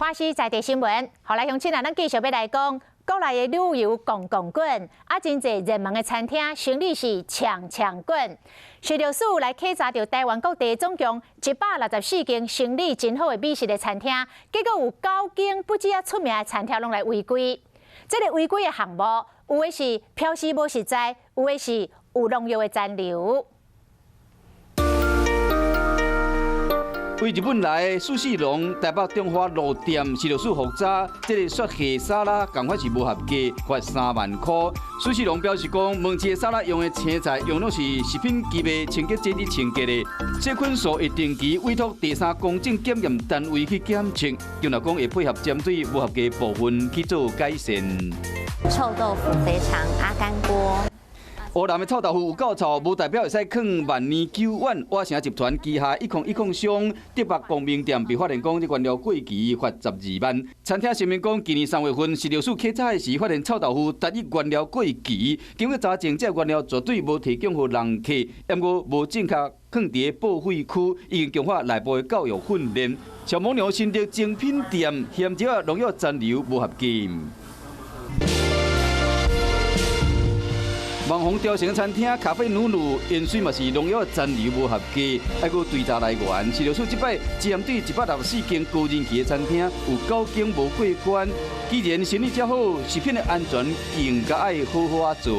華視在地新聞，予來鄉親啊，咱繼續欲來講國內的旅遊戇戇滾，啊，真濟熱門的餐廳生意是強強滾。食藥署來稽查著台灣各地總共164間生意真好的美食的餐廳，結果有九間不止啊出名的餐廳攏來違規。這个違規的項目，有的是標示無實在，有的是有農藥的殘留。對日本來的壽司郎台北中華路店食藥署複查，這个雪蟹沙拉仝款是無合格，罰3萬箍。壽司郎表示講，門市的沙拉用的青菜用攏是食品級的清潔劑清潔的。細菌數會定期委託第三公正檢驗單位去檢測，另外講會配合針對無合格部分去做改善。臭豆腐、肥腸、阿甘鍋。烏南的臭豆腐有夠臭，無代表會使囥萬年久遠。瓦城集團旗下101商竹北光明店被發現講這原料過期，罰12萬。餐廳聲明講，今年3月份食藥署稽查的時，發現臭豆腐單一原料過期，經過查證，這原料絕對無提供予人客，毋過無正確囥佇報廢區，已經強化內部的教育訓練。小蒙牛新竹精品店嫌這農藥殘留無合格。網紅雕城餐廳咖啡努努鹽水嘛是農藥殘留無合格，還閣追查來源。食藥署這擺針對164間高人氣的餐廳，有九間無過關。既然生意遮好，食品的安全更加愛好好仔做。